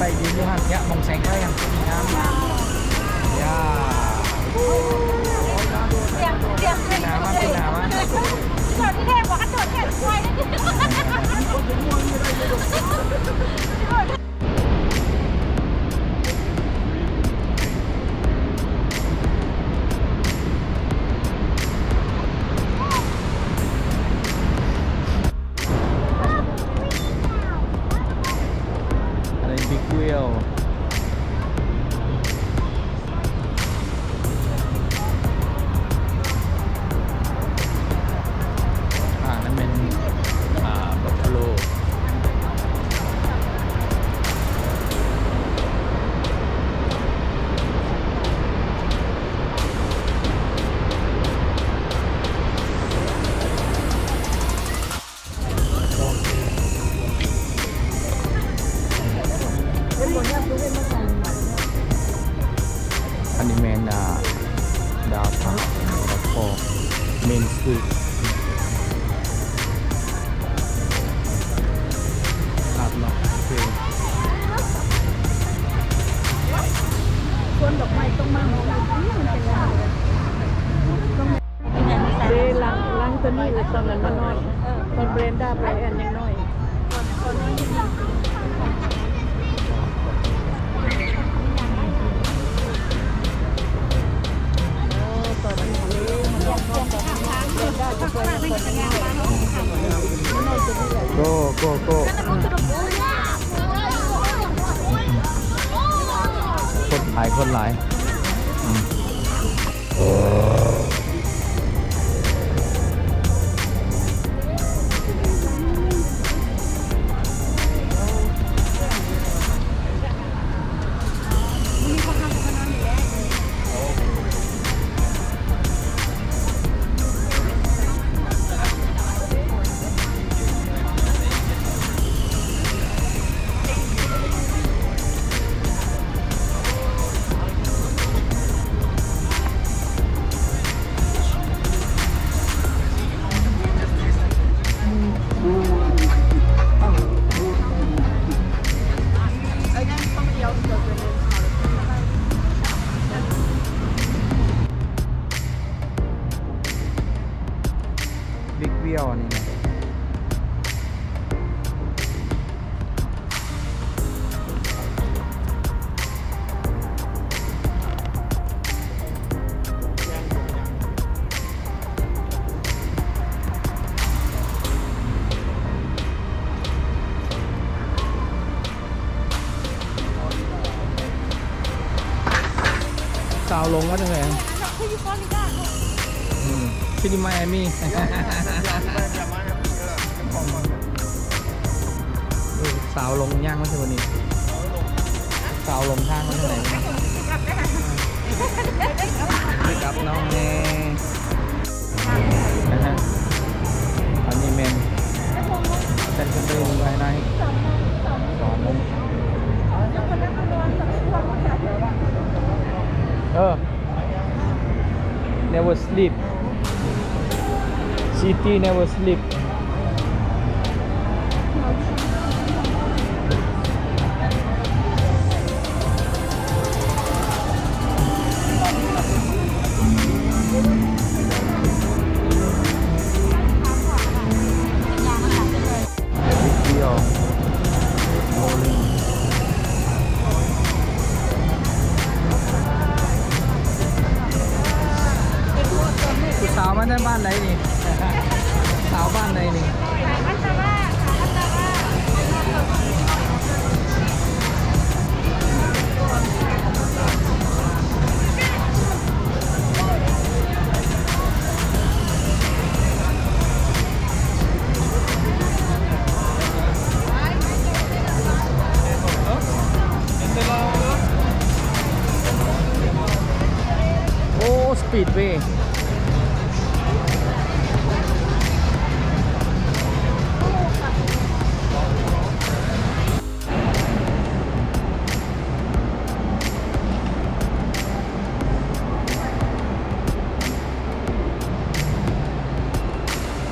ໄປຢືນຢູ່ຫັ້ນ ຍະ ໝ່ອງແສງໄຟຫັ້ນ ງາມ ຍາ ຕຽມ ຕຽມ ຕຽມ ໜາມາ ໜາມາ ຈອດທີ່ແທ້ບໍ່ ຄັນໂດດແທ້ໄປ. ອັນນີ້ Big Wheel ອ່າ ນັ້ນແມ່ນ ອ່າ Buffalo. ອັນນີ້ແມ່ນ ອ່າ ດາວທາວ ແລ້ວກໍ Main Street ອາບນ້ຳ ໂອເຄ ສວນດອກໄມ້ຕ້ອງມາ ເດ້ ຫຼັງ ຫຼັງຕົວນີ້ແລ້ວຕອນນັ້ນມານອນ ຕອນເບຣນດາໄປອັນຍັງນ້ອຍ ໂກ ໂກ ໂກ ຄົນຫຼາຍ ຄົນຫຼາຍ ອືມ. ບິກວຽວອັນນີ້ນະ. ສາວຫຼົງມາຈັ່ງໃດ? ອືມ ທີ່ໄມອາມີ ສາວຫຼົງຍ່າງມາເທື່ອນີ້ ສາວຫຼົງທາງມາທາງໃດ? ໄປກັບນ້ອງແນ່. ອາຮະ ອັນນີ້ແມ່ນ ເຊັນເຕີ ພາຍໃນ ສອງໂມງ ເອີ never sleep, city never sleep. Bowling. ຜູ້ສາວມາຈາກບ້ານໃດນີ້? ສາວບ້ານໃດນີ້? ໂອ້ Speedway.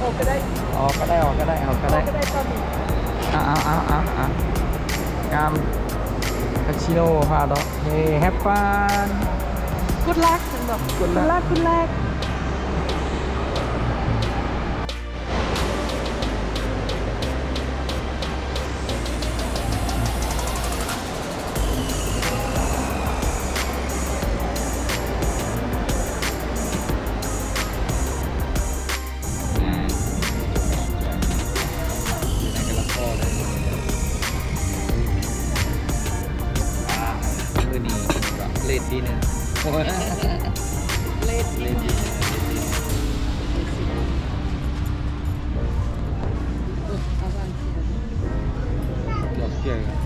ອອກກໍໄດ້ ອອກກໍໄດ້ ອອກກໍໄດ້ ອອກກໍໄດ້ ອອກກໍໄດ້ຕອນນີ້ ເອົາ ເອົາ ເອົາ ເອົາ ເອົາ ງາມ. Casino ພາດອກ ເອີ Have fun. Good luck ເພິ່ນບອກ. Good luck. Good luck, good luck. ມື້ນີ້ກໍ late dinner. Late dinner. Late dinner. ດອກເຈ້ຍ.